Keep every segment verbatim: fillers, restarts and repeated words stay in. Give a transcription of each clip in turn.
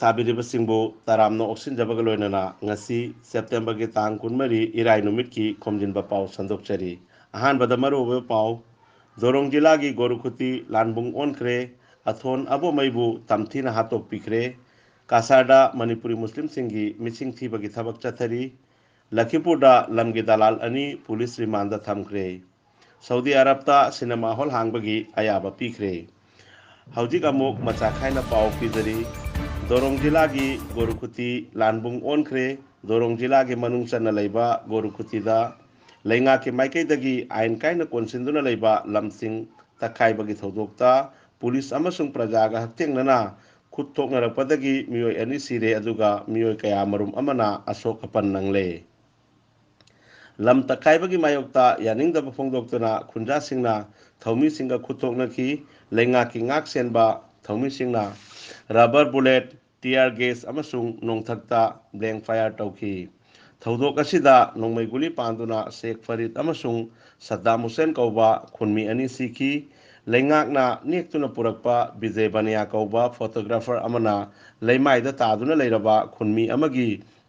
ꯇꯥꯕꯤꯔꯤꯕꯁꯤꯡꯕꯨ ꯇꯔꯥꯝꯅ ꯑꯣꯛꯁꯤꯟꯖꯕꯒ ꯂꯣꯏꯅꯅ ꯉꯁꯤ ꯁꯦꯞꯇꯦꯝꯕꯔꯒꯤ ꯇꯥꯡ ꯀꯨꯟꯃꯔꯤ ꯏꯔꯥꯏ ꯅꯨꯃꯤꯠꯀꯤ ꯈꯣꯝꯖꯤꯟꯕ ꯄꯥꯎ ꯁꯟꯗꯣꯛꯆꯔꯤ꯫ ꯑꯍꯥꯟꯕꯗ ꯃꯔꯨꯑꯣꯏꯕ ꯄꯥꯎ, ꯗꯣꯔꯣꯡ ꯖꯤꯂꯥꯒꯤ ꯒꯣꯔꯨꯈꯨꯇꯤ ꯂꯥꯟꯕꯨꯡ ꯑꯣꯟꯈ꯭ꯔꯦ, ꯑꯊꯣꯟ ꯑꯕꯣꯃꯩꯕꯨ ꯇꯝꯊꯤꯅ ꯍꯥꯠꯇꯣꯛꯄꯤꯈ꯭ꯔꯦ, ꯀꯥꯁꯥꯔꯗ ꯃꯅꯤꯄꯨꯔꯤ ꯃꯨꯁꯂꯤꯝꯁꯤꯡꯒꯤ ꯃꯤꯁꯤꯡ ꯊꯤꯕꯒꯤ ꯊꯕꯛ ꯆꯠꯊꯔꯤ, ꯂꯈꯤꯄꯨꯔꯗ ꯂꯝꯒꯤ ꯗꯂꯥꯜ ꯑꯅꯤ ꯄꯨꯂꯤꯁ ꯔꯤꯃꯥꯟꯗ ꯊꯝꯈ꯭ꯔꯦ, ꯁꯥꯎꯗꯤ ꯑꯔꯕꯇ ꯁꯤꯅꯦꯃꯥ ꯍꯣꯜ ꯍꯥꯡꯕꯒꯤ ꯑꯌꯥꯕ ꯄꯤꯈ꯭ꯔꯦ꯫ ꯍꯧꯖꯤꯛ ꯑꯃꯨꯛ ꯃꯆꯥ ꯈꯥꯏꯅ ꯄꯥꯎ ꯄꯤꯖꯔꯤ꯫ ꯗꯣꯔꯣꯡ ꯖꯤꯂꯥꯒꯤ ꯒꯣꯔꯨꯈꯨꯇꯤ ꯂꯥꯟꯕꯨꯡ ꯑꯣꯟꯈ꯭ꯔꯦ꯫ ꯗꯣꯔꯣꯡ ꯖꯤꯂꯥꯒꯤ ꯃꯅꯨꯡ ꯆꯟꯅ ꯂꯩꯕ ꯒꯣꯔꯨꯈꯨꯇꯤꯗ ꯂꯩꯉꯥꯛꯀꯤ ꯃꯥꯏꯀꯩꯗꯒꯤ ꯑꯥꯏꯟ ꯀꯥꯏꯅ ꯀꯣꯟꯁꯤꯟꯗꯨꯅ ꯂꯩꯕ ꯂꯝꯁꯤꯡ ꯇꯛꯈꯥꯏꯕꯒꯤ ꯊꯧꯗꯣꯛꯇ ꯄꯨꯂꯤꯁ ꯑꯃꯁꯨꯡ ꯄ꯭ꯔꯖꯥꯒ ꯍꯛꯊꯦꯡꯅꯅ ꯈꯨꯠ ꯊꯣꯛꯅꯔꯛꯄꯗꯒꯤ ꯃꯤꯑꯣꯏ ꯑꯅꯤ ꯁꯤꯔꯦ, ꯑꯗꯨꯒ ꯃꯤꯑꯣꯏ ꯀꯌꯥ ꯃꯔꯨꯝ ꯑꯃꯅ ꯑꯁꯣꯛ ꯑꯄꯟ ꯅꯪꯂꯦ꯫ ꯂꯝ ꯇꯛꯈꯥꯏꯕꯒꯤ ꯃꯥꯌꯣꯛꯇ ꯌꯥꯅꯤꯡꯗꯕ ꯐꯣꯡꯗꯣꯛꯇꯨꯅ ꯈꯨꯟꯖꯥꯁꯤꯡꯅ ꯊꯧꯃꯤꯁꯤꯡꯒ ꯈꯨꯠ ꯊꯣꯛꯅꯈꯤ꯫ ꯂꯩꯉꯥꯛꯀꯤ ꯉꯥꯛ ꯁꯦꯟꯕ ꯊꯧꯃꯤꯁꯤꯡꯅ ꯔꯕꯔ ꯕꯨꯂꯦꯠ, ꯇꯤꯌꯥꯔ ꯒꯦꯁ ꯑꯃꯁꯨꯡ ꯅꯣꯡꯊꯛꯇ ꯕ꯭ꯂꯦꯡ ꯐꯥꯌꯔ ꯇꯧꯈꯤ꯫ ꯊꯧꯗꯣꯛ ꯑꯁꯤꯗ ꯅꯣꯡꯃꯩ ꯒꯨꯂꯤ ꯄꯥꯟꯗꯨꯅ ꯁꯦꯈ ꯐꯔꯤꯗ ꯑꯃꯁꯨꯡ ꯁꯗꯥꯝ ꯍꯨꯁꯦꯟ ꯀꯧꯕ ꯈꯨꯟꯃꯤ ꯑꯅꯤ ꯁꯤꯈꯤ꯫ ꯂꯩꯉꯥꯛꯅ ꯅꯦꯛꯇꯨꯅ ꯄꯨꯔꯛꯄ ꯕꯤꯖꯦ ꯕꯅꯤꯌꯥ ꯀꯧꯕ ꯐꯣꯇꯣꯒ꯭ꯔꯥꯐꯔ ꯑꯃꯅ ꯂꯩꯃꯥꯏꯗ ꯇꯥꯗꯨꯅ ꯂꯩꯔꯕ ꯈꯨꯟꯃꯤ ꯑꯃꯒꯤ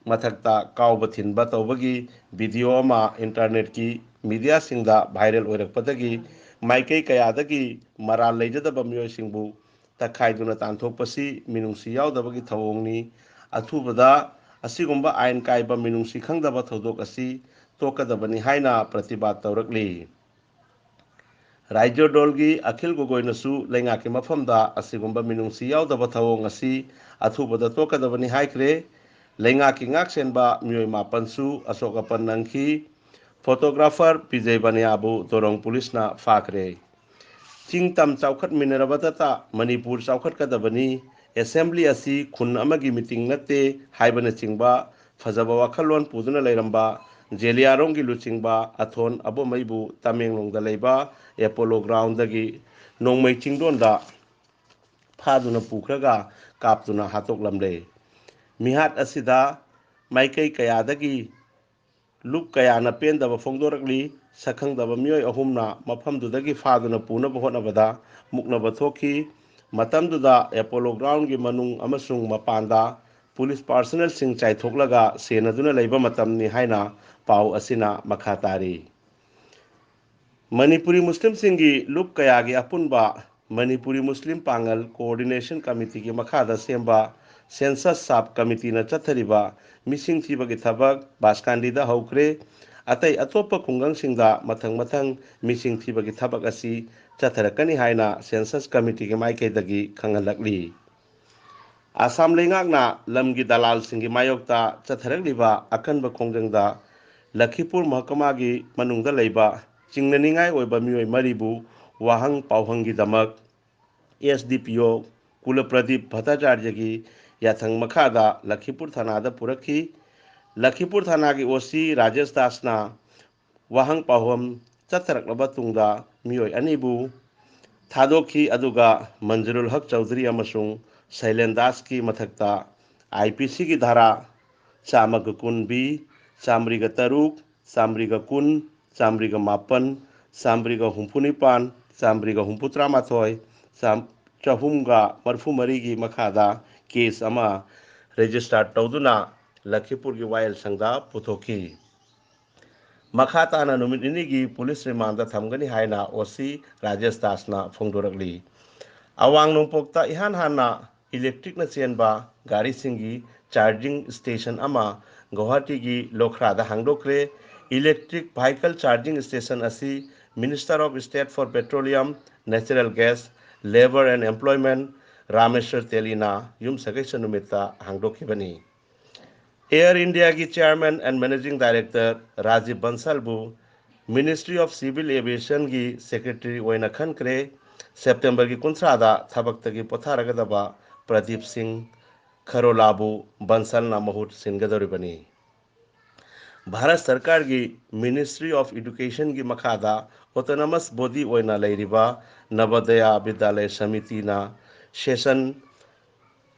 ꯃꯊꯛꯇ ꯀꯥꯎꯕ ꯊꯤꯟꯕ ꯇꯧꯕꯒꯤ ꯚꯤꯗꯤꯑꯣ ꯑꯃ ꯏꯟꯇꯔꯅꯦꯠꯀꯤ ꯃꯤꯗꯤꯌꯥꯁꯤꯡꯗ ꯚꯥꯏꯔꯦꯜ ꯑꯣꯏꯔꯛꯄꯗꯒꯤ ꯃꯥꯏꯀꯩ ꯀꯌꯥꯗꯒꯤ ꯃꯔꯥꯜ ꯂꯩꯖꯗꯕ ꯃꯤꯑꯣꯏꯁꯤꯡꯕꯨ ꯇꯛꯈꯥꯏꯗꯨꯅ ꯇꯥꯟꯊꯣꯛꯄꯁꯤ ꯃꯤꯅꯨꯡꯁꯤ ꯌꯥꯎꯗꯕꯒꯤ ꯊꯧꯑꯣꯡꯅꯤ꯫ ꯑꯊꯨꯕꯗ ꯑꯁꯤꯒꯨꯝꯕ ꯑꯥꯏꯟ ꯀꯥꯏꯕ ꯃꯤꯅꯨꯡꯁꯤ ꯈꯪꯗꯕ ꯊꯧꯗꯣꯛ ꯑꯁꯤ ꯇꯣꯛꯀꯗꯕꯅꯤ ꯍꯥꯏꯅ ꯄ꯭ꯔꯇꯤꯕꯥꯗ ꯇꯧꯔꯛꯂꯤ꯫ ꯔꯥꯏꯖꯔꯗꯣꯜꯒꯤ ꯑꯈꯤꯜ ꯒꯣꯒꯣꯏꯅꯁꯨ ꯂꯩꯉꯥꯛꯀꯤ ꯃꯐꯝꯗ ꯑꯁꯤꯒꯨꯝꯕ ꯃꯤꯅꯨꯡꯁꯤ ꯌꯥꯎꯗꯕ ꯊꯧꯑꯣꯡ ꯑꯁꯤ ꯑꯊꯨꯕꯗ ꯇꯣꯛꯀꯗꯕꯅꯤ ꯍꯥꯏꯈ꯭ꯔꯦ꯫ ꯂꯩꯉꯥꯛꯀꯤ ꯉꯥꯛꯁꯦꯟꯕ ꯃꯤꯑꯣꯏ ꯃꯥꯄꯟꯁꯨ ꯑꯁꯣꯛ ꯑꯄꯟ ꯅꯪꯈꯤ꯫ ꯐꯣꯇꯣꯒ꯭ꯔꯥꯐꯔ ꯄꯤꯖꯩ ꯕꯅꯤꯌꯥꯕꯨ ꯗꯣꯔꯣꯡ ꯄꯨꯂꯤꯁꯅ ꯐꯥꯈ꯭ꯔꯦ꯫ ꯆꯤꯡ ꯇꯝ ꯆꯥꯎꯈꯠꯃꯤꯟꯅꯔꯕꯗꯇ ꯃꯅꯤꯄꯨꯔ ꯆꯥꯎꯈꯠꯀꯗꯕꯅꯤ꯫ ꯑꯦꯁꯦꯝꯕ꯭ꯂꯤ ꯑꯁꯤ ꯈꯨꯟ ꯑꯃꯒꯤ ꯃꯤꯇꯤꯡ ꯅꯠꯇꯦ ꯍꯥꯏꯕꯅꯆꯤꯡꯕ ꯐꯖꯕ ꯋꯥꯈꯜꯂꯣꯟ ꯄꯨꯗꯨꯅ ꯂꯩꯔꯝꯕ ꯖꯦꯂꯤꯌꯥꯔꯣꯡꯒꯤ ꯂꯨꯆꯤꯡꯕ ꯑꯊꯣꯟ ꯑꯕꯣꯃꯩꯕꯨ ꯇꯃꯦꯡꯂꯣꯡꯗ ꯂꯩꯕ ꯑꯦꯄꯣꯂꯣ ꯒ꯭ꯔꯥꯎꯟꯗꯒꯤ ꯅꯣꯡꯃꯩ ꯆꯤꯡꯗꯣꯟꯗ ꯐꯥꯗꯨꯅ ꯄꯨꯈ꯭ꯔꯒ ꯀꯥꯞꯇꯨꯅ ꯍꯥꯠꯇꯣꯛꯂꯝꯂꯦ꯫ ꯃꯤꯍꯥꯠ ꯑꯁꯤꯗ ꯃꯥꯏꯀꯩ ꯀꯌꯥꯗꯒꯤ ꯂꯨꯞ ꯀꯌꯥꯅ ꯄꯦꯟꯗꯕ ꯐꯣꯡꯗꯣꯔꯛꯂꯤ꯫ ꯁꯛꯈꯪꯗꯕ ꯃꯤꯑꯣꯏ ꯑꯍꯨꯝꯅ ꯃꯐꯝꯗꯨꯗꯒꯤ ꯐꯥꯗꯨꯅ ꯄꯨꯅꯕ ꯍꯣꯠꯅꯕꯗ ꯃꯨꯛꯅꯕ ꯊꯣꯛꯈꯤ꯫ ꯃꯇꯝꯗꯨꯗ ꯑꯦꯄꯣꯂꯣ ꯒ꯭ꯔꯥꯎꯟꯒꯤ ꯃꯅꯨꯡ ꯑꯃꯁꯨꯡ ꯃꯄꯥꯟꯗ ꯄꯨꯂꯤꯁ ꯄꯥꯔꯁꯅꯦꯜꯁꯤꯡ ꯆꯥꯏꯊꯣꯛꯂꯒ ꯁꯦꯟꯅꯗꯨꯅ ꯂꯩꯕ ꯃꯇꯝꯅꯤ ꯍꯥꯏꯅ ꯄꯥꯎ ꯑꯁꯤꯅ ꯃꯈꯥ ꯇꯥꯔꯤ꯫ ꯃꯅꯤꯄꯨꯔꯤ ꯃꯨꯁꯂꯤꯝꯁꯤꯡꯒꯤ ꯂꯨꯞ ꯀꯌꯥꯒꯤ ꯑꯄꯨꯟꯕ ꯃꯅꯤꯄꯨꯔꯤ ꯃꯨꯁꯂꯤꯝ ꯄꯥꯡꯒꯜ ꯀꯣꯑꯣꯔꯗꯤꯅꯦꯁꯟ ꯀꯃꯤꯇꯤꯒꯤ ꯃꯈꯥꯗ ꯁꯦꯝꯕ ꯁꯦꯟꯁꯁ ꯁꯕ ꯀꯃꯤꯇꯤꯅ ꯆꯠꯊꯔꯤꯕ ꯃꯤꯁꯤꯡ ꯊꯤꯕꯒꯤ ꯊꯕꯛ ꯕꯥꯁꯀꯥꯟꯗꯤꯗ ꯍꯧꯈ꯭ꯔꯦ꯫ ꯑꯇꯩ ꯑꯇꯣꯞꯄ ꯈꯨꯡꯒꯪꯁꯤꯡꯗ ꯃꯊꯪ ꯃꯊꯪ ꯃꯤꯁꯤꯡ ꯊꯤꯕꯒꯤ ꯊꯕꯛ ꯑꯁꯤ ꯆꯠꯊꯔꯛꯀꯅꯤ ꯍꯥꯏꯅ ꯁꯦꯟꯁꯁ ꯀꯃꯤꯇꯤꯒꯤ ꯃꯥꯏꯀꯩꯗꯒꯤ ꯈꯪꯍꯜꯂꯛꯂꯤ꯫ ꯑꯁꯥꯝ ꯂꯩꯉꯥꯛꯅ ꯂꯝꯒꯤ ꯗꯂꯥꯜꯁꯤꯡꯒꯤ ꯃꯥꯌꯣꯛꯇ ꯆꯠꯊꯔꯛꯂꯤꯕ ꯑꯀꯟꯕ ꯈꯣꯡꯖꯪꯗ ꯂꯈꯤꯄꯨꯔ ꯃꯍꯀꯃꯥꯒꯤ ꯃꯅꯨꯡꯗ ꯂꯩꯕ ꯆꯤꯡꯅꯅꯤꯡꯉꯥꯏ ꯑꯣꯏꯕ ꯃꯤꯑꯣꯏ ꯃꯔꯤꯕꯨ ꯋꯥꯍꯪ ꯄꯥꯎꯍꯪꯒꯤꯗꯃꯛ ꯑꯦꯁ ꯗꯤ ꯄꯤ ꯑꯣ ꯀꯨꯂꯄ꯭ꯔꯗꯤꯞ ꯚꯠꯇꯥꯆꯥꯔꯌꯒꯤ ꯌꯥꯊꯪ ꯃꯈꯥꯗ ꯂꯈꯤꯄꯨꯔ ꯊꯥꯅꯥꯗ ꯄꯨꯔꯛꯈꯤ꯫ ꯂꯈꯤꯄꯨꯔ ꯊꯥꯅꯥꯒꯤ ꯑꯣ ꯁꯤ ꯔꯥꯖꯦꯁ ꯗꯥꯁꯅ ꯋꯥꯍꯪ ꯄꯥꯎꯍꯪ ꯆꯠꯊꯔꯛꯂꯕ ꯇꯨꯡꯗ ꯃꯤꯑꯣꯏ ꯑꯅꯤꯕꯨ ꯊꯥꯗꯣꯛꯈꯤ, ꯑꯗꯨꯒ ꯃꯟꯖꯨꯔꯨꯜ ꯍꯛ ꯆꯧꯙꯔꯤ ꯑꯃꯁꯨꯡ ꯁꯩꯂꯦꯟ ꯗꯥꯁꯀꯤ ꯃꯊꯛꯇ ꯑꯥꯏ ꯄꯤ ꯁꯤꯒꯤ ꯙꯥꯔꯥ ꯆꯥꯝꯃꯒ ꯀꯨꯟ ꯕꯤ, ꯆꯥꯝꯃꯔꯤꯒ ꯇꯔꯨꯛ, ꯆꯥꯝꯃꯔꯤꯒ ꯀꯨꯟ, ꯆꯥꯝꯃꯔꯤꯒ ꯃꯥꯄꯟ, ꯆꯥꯝꯃꯔꯤꯒ ꯍꯨꯝꯐꯨ ꯅꯤꯄꯥꯟ, ꯆꯥꯝꯃꯔꯤꯒ ꯍꯨꯝꯐꯨ ꯇꯔꯥꯃꯥꯊꯣꯏ, ꯆꯥꯝ-, ꯆꯍꯨꯝꯒ ꯃꯔꯤꯐꯨ ꯃꯔꯤꯒꯤ ꯃꯈꯥꯗ ꯀꯦꯁ ꯑꯃ ꯔꯦꯖꯤꯁꯇꯥꯔ ꯇꯧꯗꯨꯅ ꯂꯈꯤꯄꯨꯔꯒꯤ ꯋꯥꯌꯦꯜꯁꯪꯗ ꯄꯨꯊꯣꯛꯈꯤ꯫ ꯃꯈꯥ ꯇꯥꯅ ꯅꯨꯃꯤꯠ ꯅꯤꯅꯤꯒꯤ ꯄꯨꯂꯤꯁ ꯔꯤꯃꯥꯟꯗ ꯊꯝꯒꯅꯤ ꯍꯥꯏꯅ ꯑꯣ ꯁꯤ ꯔꯥꯖꯦꯁ ꯗꯥꯁꯅ ꯐꯣꯡꯗꯣꯔꯛꯂꯤ꯫ ꯑꯋꯥꯡ ꯅꯣꯡꯄꯣꯛꯇ ꯏꯍꯥꯟ ꯍꯥꯟꯅ ꯏꯂꯦꯛꯇ꯭ꯔꯤꯛꯅ ꯆꯦꯟꯕ ꯒꯥꯔꯤꯁꯤꯡꯒꯤ ꯆꯥꯔꯖꯤꯡ ꯁ꯭ꯇꯦꯁꯟ ꯑꯃ ꯒꯧꯍꯥꯇꯤꯒꯤ ꯂꯣꯈ꯭ꯔꯥꯗ ꯍꯥꯡꯗꯣꯛꯈ꯭ꯔꯦ꯫ ꯏꯂꯦꯛꯇ꯭ꯔꯤꯛ ꯚꯥꯏꯀꯜ ꯆꯥꯔꯖꯤꯡ ꯁ꯭ꯇꯦꯁꯟ ꯑꯁꯤ Minister of State for Petroleum, Natural Gas, Labour and Employment Rameswar ꯇꯦꯂꯤꯅ ꯌꯨꯝꯁꯀꯩꯁ ꯅꯨꯃꯤꯠꯇ ꯍꯥꯡꯗꯣꯛꯈꯤꯕꯅꯤ꯫ ꯑꯦꯌꯔ ꯏꯟꯗꯤꯌꯥꯒꯤ chairman and managing director Rajiv ꯕꯟꯁꯥꯜꯕꯨ Ministry of Civil Aviationꯒꯤ ꯁꯦꯀ꯭ꯔꯦꯇꯔꯤ ꯑꯣꯏꯅ ꯈꯟꯈ꯭ꯔꯦ꯫ ꯁꯦꯞꯇꯦꯝꯕꯔꯒꯤ ꯀꯨꯟꯊ꯭ꯔꯥꯗ ꯊꯕꯛꯇꯒꯤ ꯄꯣꯊꯥꯔꯒꯗꯕ ꯄ꯭ꯔꯗꯤꯞ ꯁꯤꯡ ꯈꯔꯣꯂꯥꯕꯨ ꯕꯟꯁꯥꯜꯅ ꯃꯍꯨꯠ ꯁꯤꯟꯒꯗꯧꯔꯤꯕꯅꯤ꯫ ꯚꯥꯔꯠ ꯁꯔꯀꯥꯔꯒꯤ Ministry of Educationꯒꯤ ꯃꯈꯥꯗ autonomous body ꯑꯣꯏꯅ ꯂꯩꯔꯤꯕ ꯅꯕꯣꯗꯌꯥ ꯕꯤꯗ꯭ꯌꯥꯂꯌ ꯁꯃꯤꯇꯤꯅ session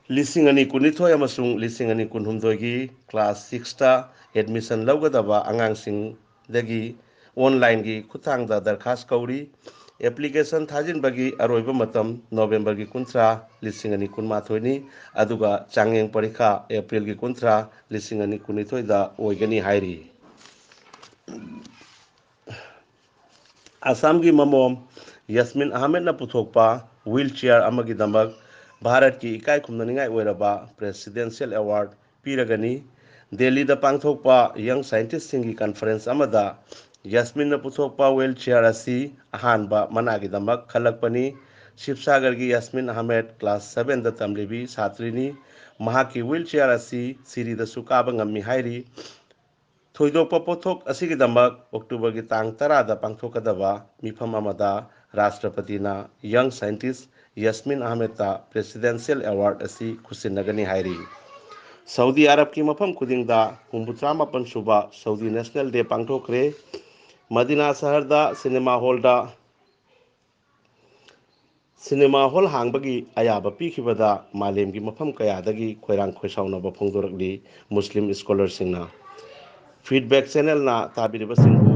ꯂꯤꯁꯤꯡ ꯑꯅꯤ ꯀꯨꯟꯅꯤꯊꯣꯏ ꯑꯃꯁꯨꯡ ꯂꯤꯁꯤꯡ ꯑꯅꯤ ꯀꯨꯟꯍꯨꯝꯗꯣꯏꯒꯤ class sixꯇ admission ꯂꯧꯒꯗꯕ ꯑꯉꯥꯡꯁꯤꯡꯗꯒꯤ onlineꯒꯤ ꯈꯨꯠꯊꯥꯡꯗ ꯗꯔꯈꯥꯁ ꯀꯧꯔꯤ꯫ ꯑꯦꯄ꯭ꯂꯤꯀꯦꯁꯟ ꯊꯥꯖꯤꯟꯕꯒꯤ ꯑꯔꯣꯏꯕ ꯃꯇꯝ ꯅꯣꯕꯦꯝꯕꯔꯒꯤ ꯀꯨꯟꯊ꯭ꯔꯥ, ꯂꯤꯁꯤꯡ ꯑꯅꯤ ꯀꯨꯟꯃꯥꯊꯣꯏꯅꯤ, ꯑꯗꯨꯒ ꯆꯥꯡꯌꯦꯡ ꯄꯔꯤꯈꯥ ꯑꯦꯄ꯭ꯔꯤꯜꯒꯤ ꯀꯨꯟꯊ꯭ꯔꯥ, ꯂꯤꯁꯤꯡ ꯑꯅꯤ ꯀꯨꯟꯅꯤꯊꯣꯏꯗ ꯑꯣꯏꯒꯅꯤ ꯍꯥꯏꯔꯤ꯫ ꯑꯁꯥꯝꯒꯤ ꯃꯃꯣꯝ ꯌꯥꯁꯃꯤꯟ ꯑꯍꯃꯦꯗꯅ ꯄꯨꯊꯣꯛꯄ ꯋꯤꯜ ꯆꯤꯌꯥꯔ ꯑꯃꯒꯤꯗꯃꯛ ꯚꯥꯔꯠꯀꯤ ꯏꯀꯥꯏ ꯈꯨꯝꯅꯅꯤꯡꯉꯥꯏ ꯑꯣꯏꯔꯕ ꯄ꯭ꯔꯦꯁꯤꯗꯦꯟꯁꯤꯌꯦꯜ ꯑꯦꯋꯥꯔꯗ ꯄꯤꯔꯒꯅꯤ꯫ ꯗꯦꯜꯂꯤꯗ ꯄꯥꯡꯊꯣꯛꯄ ꯌꯪ ꯁꯥꯏꯟꯇꯤꯁꯁꯤꯡꯒꯤ ꯀꯟꯐꯔꯦꯟꯁ ꯑꯃꯗ ꯌꯥꯁꯃꯤꯟꯅ ꯄꯨꯊꯣꯛꯄ ꯋꯤꯜ ꯆꯤꯌꯥꯔ ꯑꯁꯤ ꯑꯍꯥꯟꯕ ꯃꯅꯥꯒꯤꯗꯃꯛ ꯈꯜꯂꯛꯄꯅꯤ꯫ ꯁꯤꯕꯁꯥꯒꯔꯒꯤ ꯌꯥꯁꯃꯤꯟ ꯑꯍꯃꯦꯗ ꯀ꯭ꯂꯥꯁ ꯁꯚꯦꯟꯗ ꯇꯝꯂꯤꯕꯤ ꯁꯥꯇ꯭ꯔꯤꯅꯤ꯫ ꯃꯍꯥꯛꯀꯤ ꯋꯤꯜ ꯆꯤꯌꯥꯔ ꯑꯁꯤ ꯁꯤꯔꯤꯗꯁꯨ ꯀꯥꯕ ꯉꯝꯃꯤ ꯍꯥꯏꯔꯤ꯫ ꯊꯣꯏꯗꯣꯛꯄ ꯄꯣꯠꯊꯣꯛ ꯑꯁꯤꯒꯤꯗꯃꯛ ꯑꯣꯛꯇꯣꯕꯔꯒꯤ ꯇꯥꯡ ꯇꯔꯥꯗ ꯄꯥꯡꯊꯣꯛꯀꯗꯕ ꯃꯤꯐꯝ ꯑꯃꯗ ꯔꯥꯁꯇ꯭ꯔꯄꯇꯤꯅ ꯌꯪ ꯁꯥꯏꯟꯇꯤꯁ ꯌꯥꯁꯃꯤꯟ ꯑꯍꯃꯦꯗꯇ ꯄ꯭ꯔꯦꯁꯤꯗꯦꯟꯁꯤꯌꯦꯜ ꯑꯦꯋꯥꯔꯗ ꯑꯁꯤ ꯈꯨꯠꯁꯤꯟꯅꯒꯅꯤ ꯍꯥꯏꯔꯤ꯫ ꯁꯥꯎꯗꯤ ꯑꯔꯕꯀꯤ ꯃꯐꯝ ꯈꯨꯗꯤꯡꯗ ꯍꯨꯝꯐꯨꯇꯔꯥꯃꯥꯄꯟ ꯁꯨꯕ ꯁꯥꯎꯗꯤ ꯅꯦꯁꯅꯦꯜ ꯗꯦ ꯄꯥꯡꯊꯣꯛꯈ꯭ꯔꯦ꯫ ꯃꯗꯤꯅꯥ ꯁꯍꯔꯗ ꯁꯤꯅꯦꯃꯥ ꯍꯣꯜꯗ ꯁꯤꯅꯦꯃꯥ ꯍꯣꯜ ꯍꯥꯡꯕꯒꯤ ꯑꯌꯥꯕ ꯄꯤꯈꯤꯕꯗ ꯃꯥꯂꯦꯝꯒꯤ ꯃꯐꯝ ꯀꯌꯥꯗꯒꯤ ꯈꯣꯏꯔꯥꯡ ꯈꯣꯏꯁꯥꯎꯅꯕ ꯐꯣꯡꯗꯣꯔꯛꯂꯤ꯫ ꯃꯨꯁꯂꯤꯝ ꯁ꯭ꯀꯣꯂꯔꯁꯤꯡꯅ ꯐꯤꯗꯕꯦꯛ ꯆꯦꯅꯦꯜꯅ ꯇꯥꯕꯤꯔꯤꯕꯁꯤꯡꯕꯨ